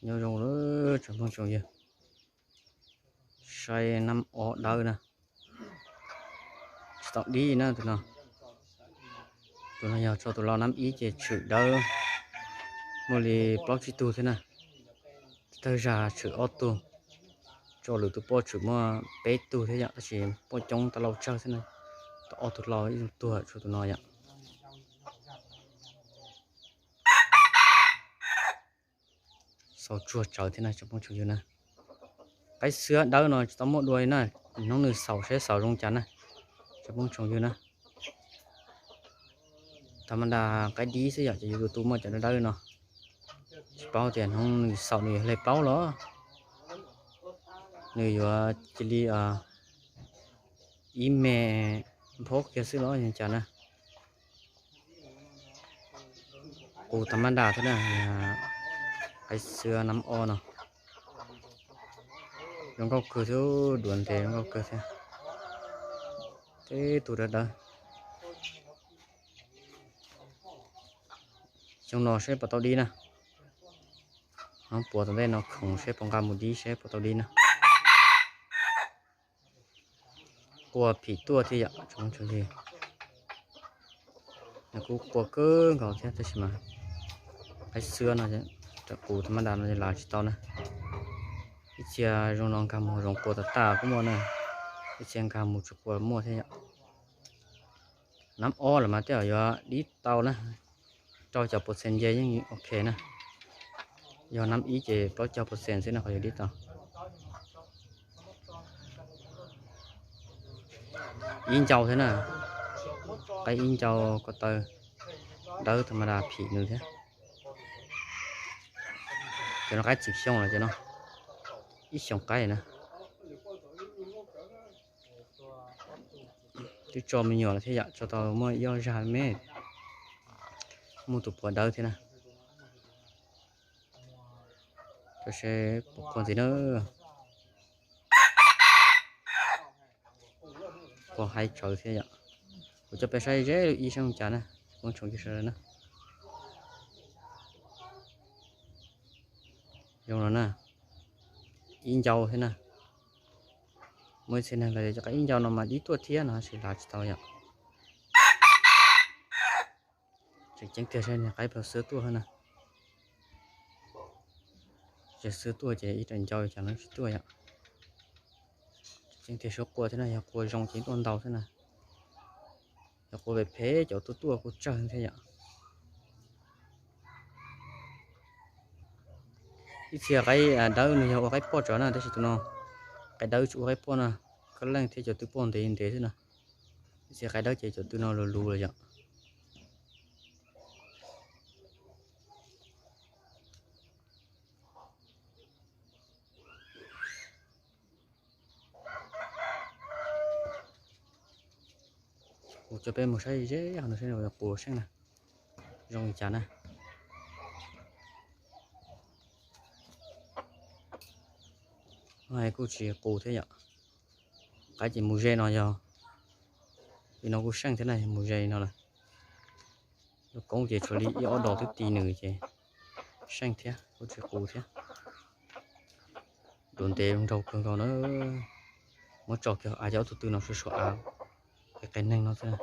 Nyob zoo lawm tsoom phooj tsoom ywg, saib nab ob dawb na, tsis tau dib na tus no. Tus no yog tso tus lau nab ib ces tshwm dawb muaj li plaub tsib tug thiab na. Tawg zag tshwm ob tug, tso lwm tus poj tshwm muaj peb tug thiab yom, tab sis poj coob tau lau tsawg thiab na. Tau ob tug lau ib tug tuag tshuav tus no yom. Xaus tsuag tsawv thiab na tsoom phooj tsoom ywg na. Qaib xwab dawb no tsis tau muaj dua li na, hnub nws xaus seb xaus zoo cas na tsoom phooj tsoom ywg na. Tham ma das qaib dib xwb yom, ces yus tus tu muaj cov dawb dawb no. Tsis paub tias hnub nws xaus nws yuav hle plaub los nws yuav cia li ib me nphob kiag xwb los yog cas na. Qus tham ma das thiab na, qaib xwab nab ob no. Zoo nkauj kawg thiab, duav ntev zoo nkauj kawg thiab. Teb tus dawb dawb. Xyoo no seb puas tau dib na. Hnub puav tom ntej no khoom seb puas nqa mus dib seb puas tau dib na. Qua phim tuaj thiab yom tsoom phooj tsoom ywg. Nws kuj qua kawg nkaus thiab tab sis mas qaib xwab no, qus tham ma das no lav tsis tau na. Ib txhia zoo no nkag mus zoov qua tas tas kuj muaj na, ib txhia nkag mus tsis qua muaj thiab yom. Nab ob lawm mas tej zaum yuav dib tau na, rau caum percent ces yeej ok na. Yog nab ib ces plaub caug percent xwb na qhov yuav dib tau. Ib ncau thiab na, qaib ib ncau ko taw dawb tham ma das phim nws thiab. Cov no qaib txwm xyoo lawm cov no, ib xyoos qaib na. Twb tso me nyuam lawm thiab yom, tso tau muaj ib ob zag me, muaj tus puav dawb thiab na. Cov seb puas qua ntxiv na. Qua haib tsawv thiab yom. Kuv coj peb saib ze ib seb zoo cas na, peb tsoom ywg sawv daws na. Zoo no na, ib ncau thiab na. Muaj ib txhia neeg lawv tias cov qaib ib ncau no mas dib tuaj thiab no tab sis lav tsis tau yom. Tseem ceeb tiag seb niag qaib puas xwab tuaj na. Ces xwab tuaj ces ib ram ncau cas no tsis tuaj yom. Tseem ceeb tiag suab qua thiab na, yog qua zoo ces tuaj ntau thiab na. Yog qua phem phem cov tuaj tuaj kuj tsawg thiab yom. Ib txhia qaib dawb nws yog ua qaib poj tsawv na tab sis tus no qaib dawb tsis ua qaib poj na, kab leej thiab cov tw poj ntev ntev xwb na. Ib txhia qaib dawb ces cov tw no luv luv lawm yom. Kuv coj peb mus saib ze qhov no seb qus seej na, zoo li cas na. Hais kuj tsis qus thiab yom. Qaib ces mus ze no yog, li no kuj seej thiab na, mus ze li no lawm. Lub koob ces tshuav li ib ob dos twb ti nws ces seej thiab kuj tsis qus thiab. Duav ntev nraug kawg nkaus na. Muab tso kiag av cov ob tug tw no sua sua av, qe qe neeg no xwb,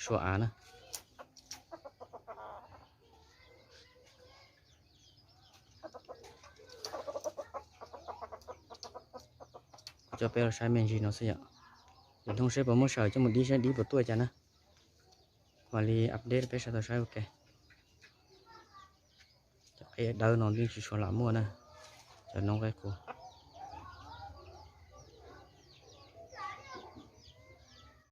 sua av na. Kuv coj peb los saib me ntsis no xwb yom. Lwm hnub seb puas muab sawv coj mus dib seb dib puas tuaj cas na. Mam li update peb sawv daws saib ua ke. Cov qaib dawb no yeej tsis tshua lam muaj na. Cov noob qaib qus